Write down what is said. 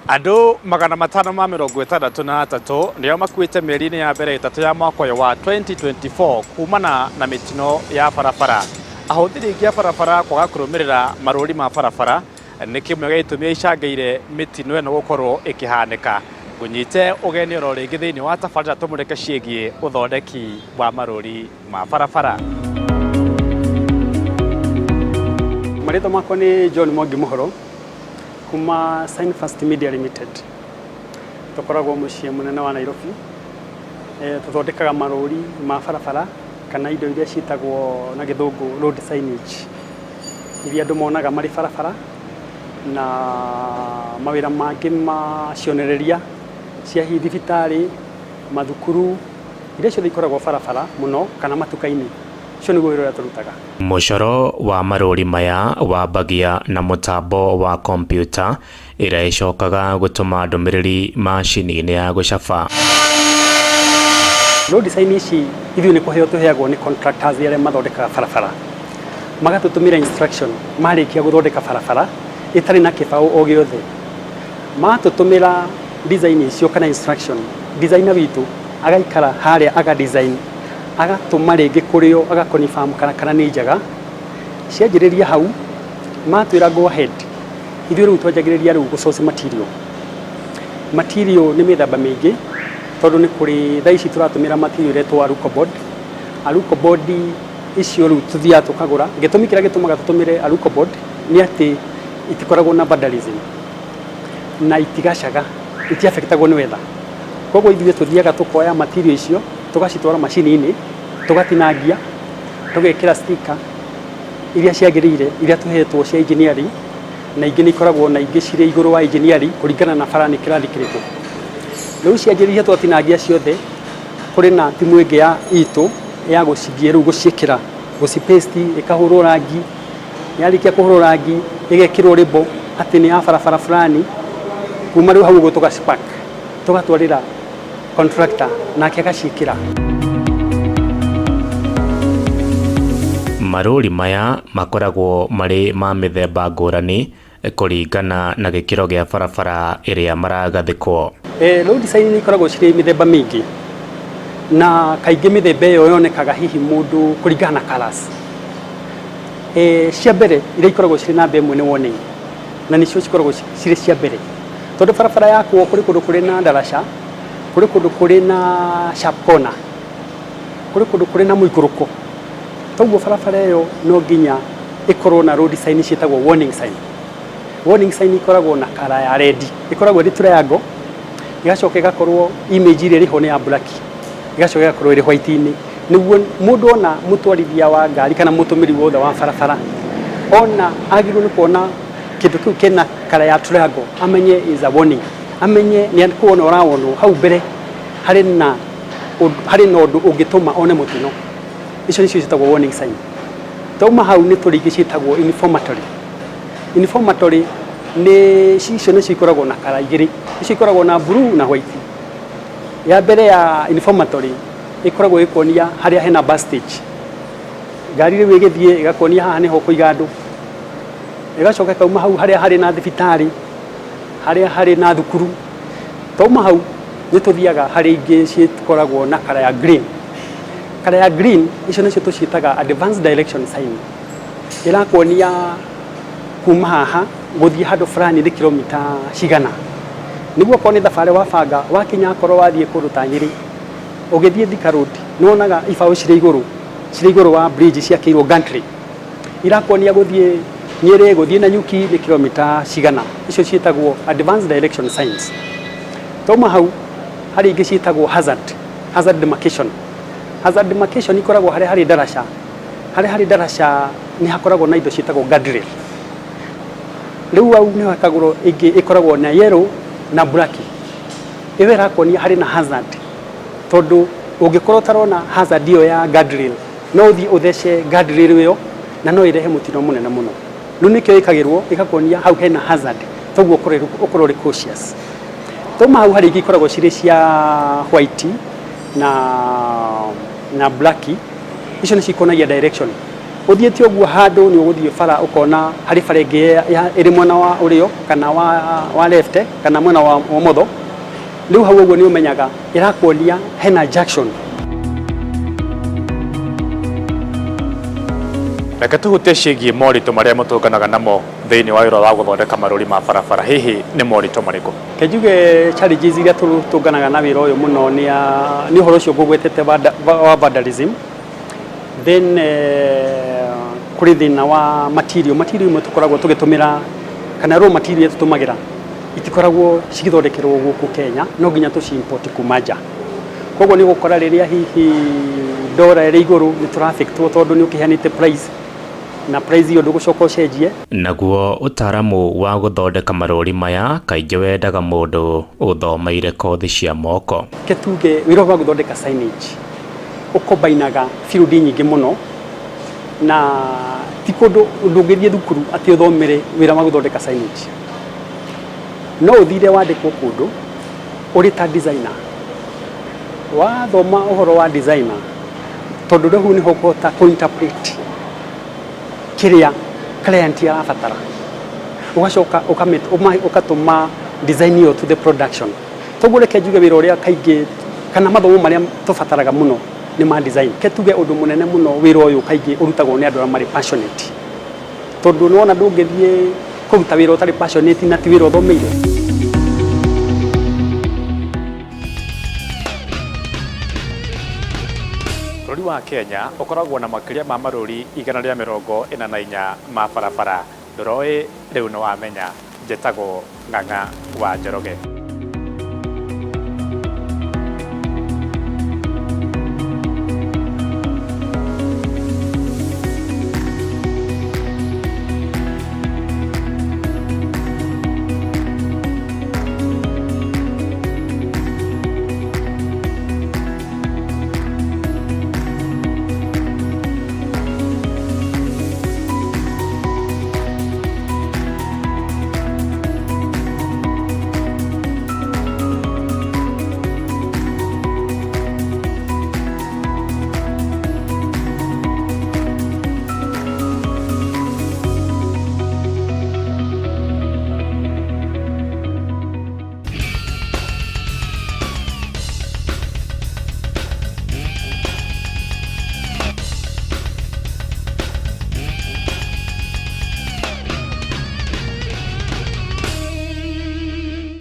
Andũ 563 nĩo makuĩte mĩeri-inĩ ya mbere 3 ya mwaka ũyũ wa 2024 kumana na mĩtino ya barabara. Ahũthĩri aingĩ a barabara kwaga kũrũmĩrĩra marũri ma barabara nĩ kĩmwe gĩa itũmi icangĩire mĩtino ĩno gũkorwo ĩkĩhanĩka. Ngũnyite ũgeni oro rĩngĩ thĩinĩ wa tabarĩra tũmũrĩke ciĩgiĩ ũthondeki wa marũri ma barabara. Marĩtwa makwa nĩ John Mwangi Mũhoro kuma Sign First Media Limited. Tũkoragwo mũciĩ mũnene wa Nairobi. Tũthondekaga marũri ma barabara kana indo iria ciĩtagwo na gĩthũngũ road signage, iria andũ monaga marĩ barabara na mawĩra mangĩ ma cionereria cia hihi thibitarĩ, mathukuru, iria ciothe ikoragwo barabara mũno kana matuka-inĩ. Ũcio nĩguo wĩra ũrĩa tũrutaga. Mũcoro wa marũri maya wambagia na mũtambo wa kompiuta ĩrĩa ĩcokaga gũtũma ndũmĩrĩri macini-inĩ ya gũcaba. Road sign ici ithuĩ nĩ kũheo tũheagwo nĩ contractors arĩa mathondekaga barabara, magatũtũmĩra instruction marĩkia gũthondeka barabara ĩtarĩ na kĩbaũ o gĩothe. Matũtũmĩra design icio kana instruction, designer witũ agaikara harĩa aga design, agatũma rĩngĩ kũrĩ o aga confirm kana nĩ njega. Cianjĩrĩria hau matwĩra go ahead, ithuĩ rĩu twanjagĩrĩria rĩu gũ source material. Material nĩ mĩthemba mĩingĩ tondũ nĩ kũrĩ thaa ici tũratũmĩra material ĩretwo aluco board. Aluco board icio rĩu tũthiaga tũkagũra. Gĩtũmi kĩrĩa gĩtũmaga tũtũmĩre aluco board nĩ atĩ itikoragwo na vandalism na itigacaga, itiaffectagwo nĩ weather. Koguo ithuĩ tũthiaga tũkoya material icio tũgacitwara macini-inĩ, tũgatinangia, tũgekĩra sticker iria ciagĩrĩire iria tũhetwo cia engineering, na ingĩ nĩ ikoragwo na ingĩ cirĩ igũrũ wa engineering kũringana na bara nĩ kĩrathi kĩrĩkũ. Rĩu cianjĩrĩria twatinangia ciothe, kũrĩ na timu ĩngĩ ya itũ ya gũcithiĩ rĩu gũciĩkĩra, gũci paste, ĩkahũrwo rangi, yarĩkia kũhũrwo rangi ĩgekĩrwo label atĩ nĩ ya barabara fulani, kuma rĩu hau ũguo tũgaci pack tũgatwarĩra contractor nake agaciĩkĩra. Marũri maya makoragwo marĩ ma mĩthemba ngũrani kũringana na gĩkĩro gĩa barabara ĩrĩa maragathĩkwo. Road sign nĩ ikoragwo cirĩ mĩthemba mĩingĩ na kaingĩ mĩthemba ĩyo yonekaga hihi mũndũ kũringana na colours. Cia mbere iria ikoragwo cirĩ namba ĩmwe nĩ warning, na nĩcio cikoragwo cirĩ cia mbere, tondũ barabara yakwo kũrĩ kũndũ kũrĩ na ndaraca, kũrĩ kũndũ kũrĩ na sharp corner, kũrĩ kũndũ kũrĩ na mũikũrũko. Toguo barabara ĩyo no nginya ĩkorwo na road sign ciĩtagwo warning sign. Warning sign ikoragwo na colour ya red, ĩkoragwo ĩrĩ triangle, ĩgacoka ĩgakorwo image ĩrĩa ĩrĩ ho nĩ ya black, ĩgacoka ĩgakorwo ĩrĩ white-inĩ, nĩguo mũndũ ona mũtwarithia wa ngari kana mũtũmĩri wothe wa barabara ona agĩrĩirwo nĩ kuona kĩndũ kĩu kĩna colour ya triangle amenye is a warning, amenye nĩ kuona ũrawonwo hau mbere harĩ na ũndũ ũngĩtũma one mũtino. Icio nĩcio ciĩtagwo warning sign. Twauma hau nĩ tũrĩ ingĩ ciĩtagwo informatory. Informatory nĩ icio nĩcio ikoragwo na colour igĩrĩ, icio ikoragwo na blue na white. Ya mbere ya informatory ĩkoragwo ĩgĩkuonia harĩa hena bus stage. Ngari rĩu ĩgĩthiĩ ĩgakuonia haha nĩho ũkũiga andũ, ĩgacoka ĩkauma hau harĩa harĩ na thibitarĩ, harĩa harĩ na thukuru. Twauma hau nĩ tũthiaga harĩ ingĩ cikoragwo na colour ya green. Colour ya green icio nĩcio tũciĩtaga advanced direction sign. Ĩrakuonia kuma haha gũthiĩ handũ fulani nĩ kilomita cigana, nĩguo okorwo nĩ thabarĩ wabanga wakinya akorwo wathiĩ kũndũ ta Nyĩrĩ, ũgĩthiĩ Thika Road nĩ wonaga ibaũ cirĩ igũrũ, cirĩ igũrũ wa bridge ciakĩirwo gantry, irakuonia gũthiĩ Nyĩrĩ, gũthiĩ Nanyuki nĩ kilomita cigana. Icio ciĩtagwo advanced direction signs. Twauma hau harĩ ingĩ ciĩtagwo hazard, hazard demarcation. Hazard demarcation ikoragwo harĩa harĩ ndaraca, harĩa harĩ ndaraca nĩ hakoragwo na indo ciĩtagwo guardrail. Rĩu hau nĩho hakagũrwo ĩngĩ ĩkoragwo na yellow na black. Ĩyo ĩrakuonia harĩ na hazard, tondũ ũngĩkorwo ũtarona hazard ĩyo ya guardrail, no ũthiĩ ũthece guardrail ĩyo na no ĩrehe mũtino mũnene mũno. Rĩu nĩkĩo ĩkagĩrwo ĩgakuonia hau hena hazard, toguo ũkorwo ũrĩ cautious. Twauma hau harĩ ingĩ ikoragwo cirĩ cia white na black, icio nĩcio ikuonagia direction. Ũthiĩte ũguo handũ nĩ ũgũthiĩ bara ũkona harĩ bara ĩngĩ ĩrĩ mwena wa ũrĩo kana wa left kana mwena wa ũmotho. Rĩu hau ũguo nĩ ũmenyaga ĩrakuonia hena junction. Reke tũhutie ciĩgiĩ moritũ marĩa mũtũnganaga namo thĩinĩ wa wĩra wa gũthondeka marũri ma barabara. Hihi nĩ moritũ marĩkũ? Reke njuge challenges iria tũtũnganaga na wĩra ũyũ mũno nĩ ũhoro ũcio ngũgwetete wa vandalism. Then kũrĩ thĩna wa material. Material imwe tũkoragwo tũgĩtũmĩra kana raw material tũtũmagĩra itikoragwo cigĩthondekerwo gũkũ Kenya, no nginya tũci import kuma nja. Koguo nĩ ũgũkora rĩrĩa hihi dollar ĩrĩ igũrũ nĩ tũra affectwo tondũ nĩ ũkĩheanĩte price na price ĩyo ndũgũcoka ũcenjie. Naguo ũtaaramu wa gũthondeka marũri maya kaingĩ wendaga mũndũ ũthomeire kothi cia moko. Reke tuge wĩra wa gũthondeka signage ũkombainaga field nyingĩ mũno, na ti kũndũ ndũngĩthiĩ thukuru atĩ ũthomere wĩra wa gũthondeka signage. No ũthire wandĩkwo kũndũ ũrĩ ta designer, wathoma ũhoro wa designer, tondũ rĩu nĩho ũkũhota kũ-interpret kĩrĩa client arabatara, ũgacoka ũgatũma design ĩyo to the production. Toguo reke njuge wĩra ũrĩa kaingĩ kana mathomo marĩa tũbataraga mũno nĩ ma design. Reke tuge ũndũ mũnene mũno wĩra ũyũ kaingĩ ũrutagwo nĩ andũ arĩa marĩ passionate, tondũ nĩwona ndũngĩthiĩ kũruta wĩra ũtarĩ passionate na ti wĩra ũthomeire. Bũrũri wa Kenya ũkoragwo na makĩria ma marũri 144 ma barabara. Ndũroĩ rĩu nĩ wamenya. Njĩtagwo Ng'ang'a wa Njoroge.